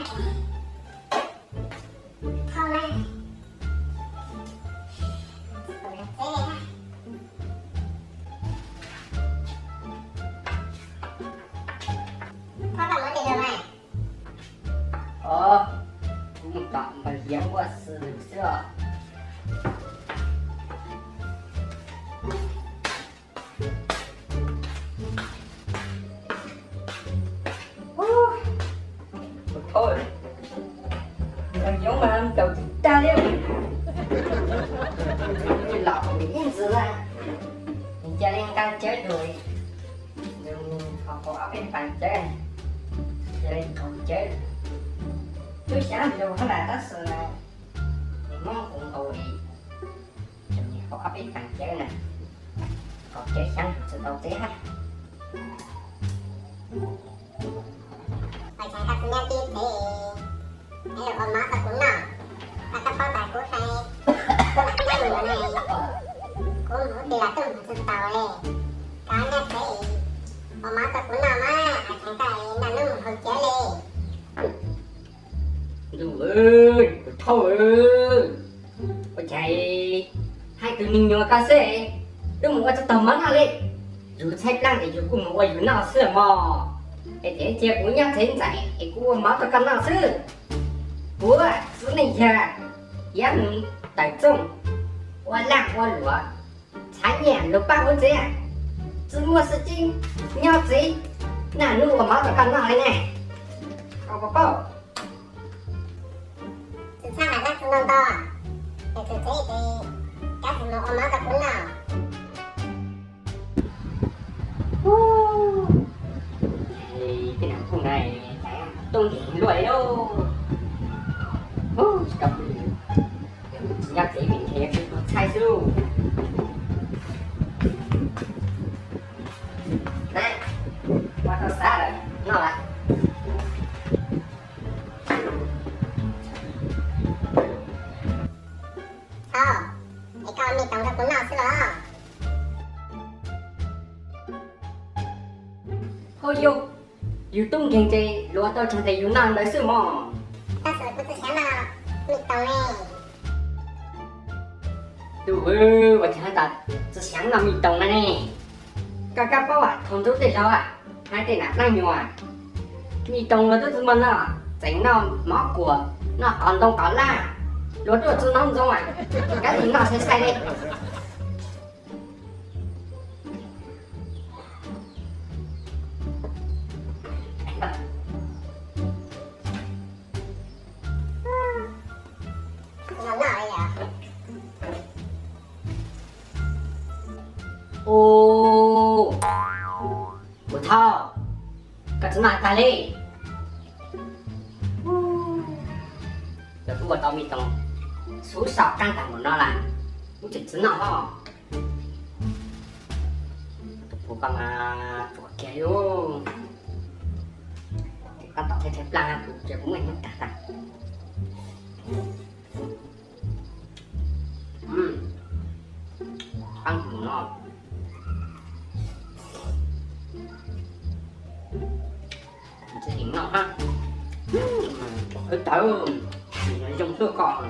Thauj na. Thauj koj muab tes zoo na. Os, kuv mus tom npawg Hiav ua xwb xwb os. Ua thaub, npawg Yoov mas nkaus tsis tag li. Los ib ntxwv na, nws cia li nqa cawv dua, nws ho qaug ob peb paag cawv, cia li qaug cawv. Twb xyav nrug hab las tab sis nws muab kuv nqaus li, nws qaug ob peb paag cawv na, qaug cawv xyav nrug tsis tau teb hab. Ua cas koj tsis nyob tib tsev es yuav ua mov rau kuv noj? Koj, koj paub tas kuv hais, kuv lam nyob mus no, kuv mus ub twg los tuaj mus tsis tau li. Koj nyob tsev ua mov rau kuv noj mas, ua cas koj noj hnub mus haus cawv li? Ntuj, kuv thauj, ua cas hais tus me nyuam koj xwb, twb mus ua tsis tau mov noj li. Yus tshaib plab es yus kuj mus ua yus noj xwb mog. Es cia kuv nyob tsev ntxais es kuv ua mov rau koj noj xwb. Kuv xwb neej yag, yav mus tawm txooj, ua laj ua luam, txhav nyiaj luag pab ua tsev, tsis muaj sib cib, nyob tsev, naj hnub ua mov rau koj noj li ne. Koj puas paub? Tsis txhob hais dab tsi ntau ntau, es txog tsev ces koj tsis mus ua mov rau kuv noj. Tej nam phoo na, tuaj nkeeg luaj li lauj. Tsis nyob tsev vim ntshe yuav tsum tuag txhaib xwb lauj. Na, ua tau xav lawm, noj lawm. Thaub, es koj ua me toos rau kuv noj xwb los? Hauj yug, yus tub nkeeg ces luag tau tsaug tes yus noj ntawd xwb mog. Tab sis kuv tsis xav noj me toos ne. Tus, ua cas tas tsis xav noj me toos na ne? Koj kab paub thaum ntuj tej zaum hais tej nam dlaab nyuas, me toos luag twb tsis muaj noj, tseem noj mov kuam, noj qos ntoo qos laj, luag tuaj tsis noj ntxoov, kab tis noj sai sai li. Ua, kuv thauj, koj tsis noj tag li. Yog kuv ua tau me toos xuv xom qaab tag npaum no lawm, kuv tseem tsis noj hos. Tus pug koj mas ruam kiag li. Koj tom tshaib tshaib plab kuv ces kuv muaj hnub tag tag. Qaab mus no, tsis heev noj hab. Qhwv tawv, zoo xwb koj.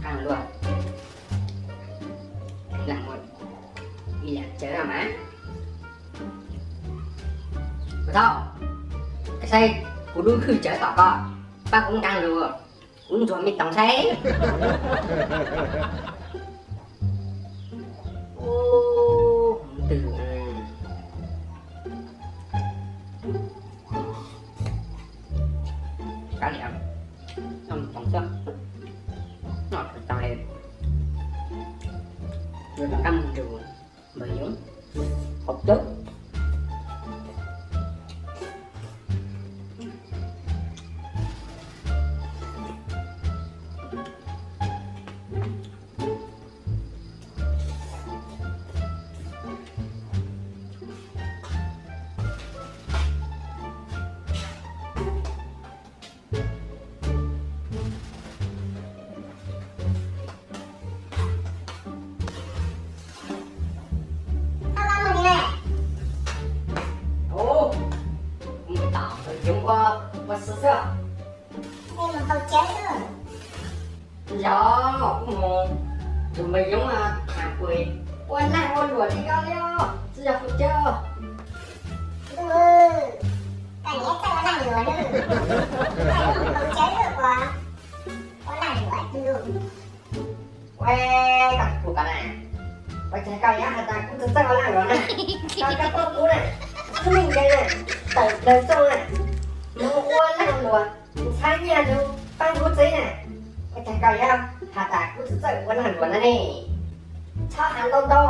Qaab luaj, lam ua ib yam tsawv mas. Kuv thauj, koj saib kuv lub hwj tsawv tom koj, pab kuv nqaa lug, kuv ntsuag me toos saib. Ub, twg kab liam, noj toos xwb, noj tag li, yuav rov qab mus nrug npawg Yoov haus cawv. Koj los mus li na, Yog kuv mus nrog npawg Yoob tham kuv ua lag ua luam li koj li os, tsis yog kuv cawv. Ntuj, koj niam txawj ua lag luam na. Koj niam txawj ua lag luam. Ua koj tus kuv koj na, ua cas koj yuav hais tias kuv tsis txawj ua lag luam na? Koj, koj paub kuv na, kuv neej nkees na, tawm plaws txooj na, mus ua lag luam ntxhab nyiaj lug pab kuv txiv na, ua cas koj yuav hais tias kuv tsis txawj ua lag luam no ne? Txhob hais ntau ntau,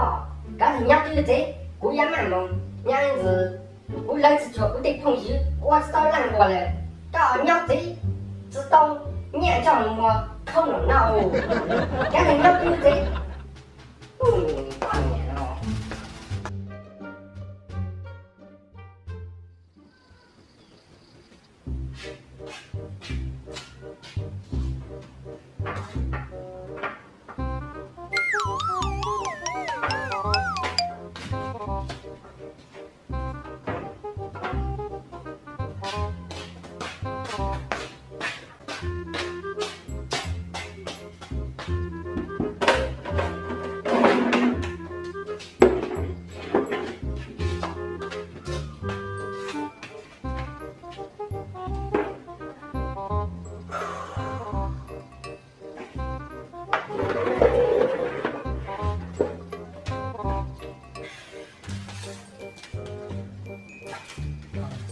koj tsis nyob twj tsev kuv yuav maj mus nyob ntxiv. Kuv lawv tsis tshua kuv tej phooj ywg ua tsis tau lag luam lawm, koj nyob tsev tsis tau nyiaj nrog mus muag khoob los noj. Koj tsis nyob twj tsev.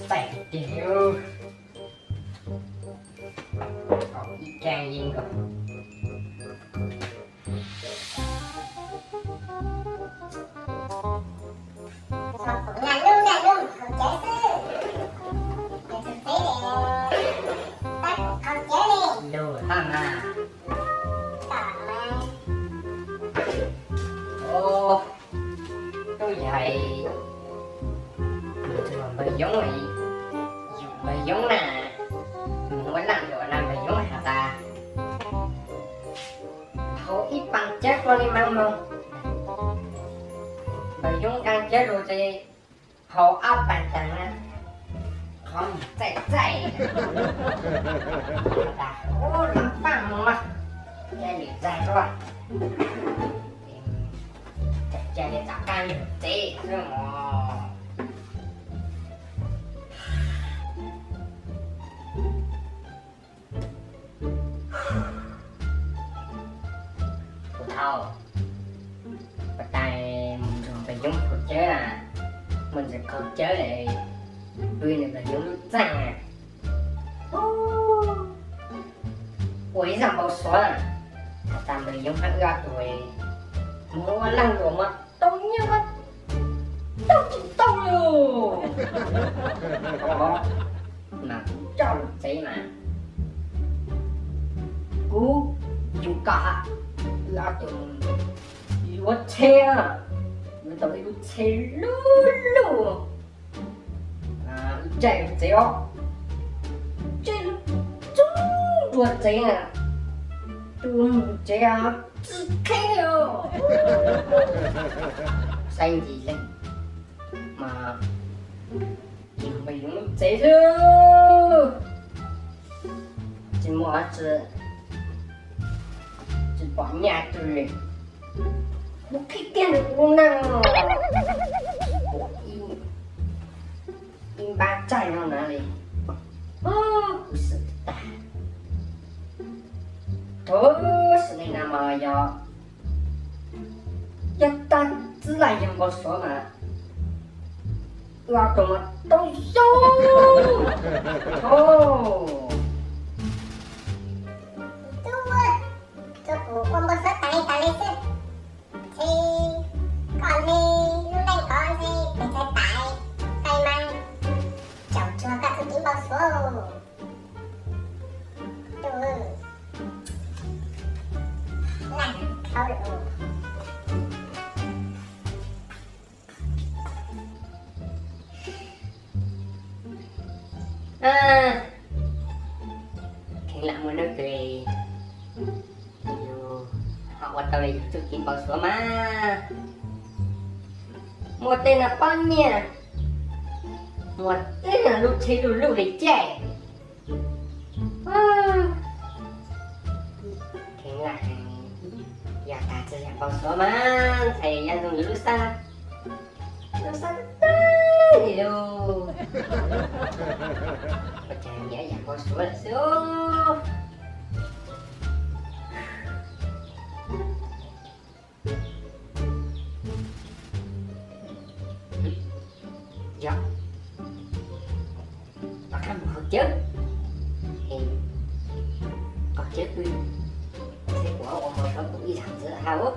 Txaij tiag, ib kag yeej nkaus. Nyaj lub, nyaj lub haus cawv xwb, yus tsis peb li, tab kuv haus cawv li. Lug haj mas. Tom mas. Ub, tub yog npawg Yoob, yog npawg Yoob na, mus ua lag luam na npawg Yoob has tas haus ib paag cawv ua li mas moog. Npawg Yoob nqaa cawv lug ces haus ob paag taag na, qhov muag txaij txaij. Ub, lug paaj moog mas, yog lwm zag dua, ca le tom qaab lug tsev xwb mog. Puag thaum, puag thaum mus nrug npawg Yoob haus cawv, mus ntxiv haus cawv le, pw nrug npawg Yoob lub txaaj, ua ib zag npau suav, has tas npawg Yoob hab wb ob tug mus ua laag luam mas tau nyiaj mas tau tsis tau li. Mas kuv coj lug tsev mas kuv yug koj hab, wb ob tug yuav tsheb, yuav tau ib lub tsheb luj luj, wb caij lug tsev os, caij lug txug nruab tsev na, tus tsev tsis qheb li os. Saib ntsis leej mas yug npawg Yoob lub tsev xwb, tsis muaj dab tsi, tsis pom nyaj twg li. Kuv qhib kiag ntawm kuv lub neej, kuv ib npab tsaig no na li, kuv xwm tag. Thaum xws li no mas yog, yog tag txwb laj yog npau suav mas wb ob tug mas tau xyoo. Tub, tub kuv ua npau suav tas li tas li xwb. Ntshe koj ntshe lub neej koj ntshe pes tsawg tas, koj mas tsaum tsuag koj txuj kev npau suav. Tub, laj khaub lus. Kheev lam muaj hnub twg yus ho ua tau li yus txuj kev npau suav mas, muaj tej no pob nyiaj, muaj tej no lub tsheb luj luj li caij. Kheev lam Txog yam npau suav mas ntxhais Yaj Ntxoog lub xab, lub xab tag li lauj. Ua cas nyiam yam npau suav lawm xwb. Yog, rov qab mus haus cawv, haus cawv twg, seb kuv ua npau suav kuv ib zag ntxiv ha ub.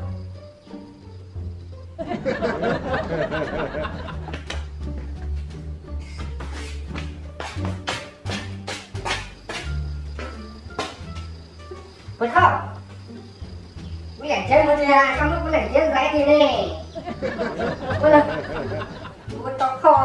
Pov thawj, kuv leem cawv mus tiag, koj muab kuv leem cawv ntxiv tiag ne. Kuv tau qhov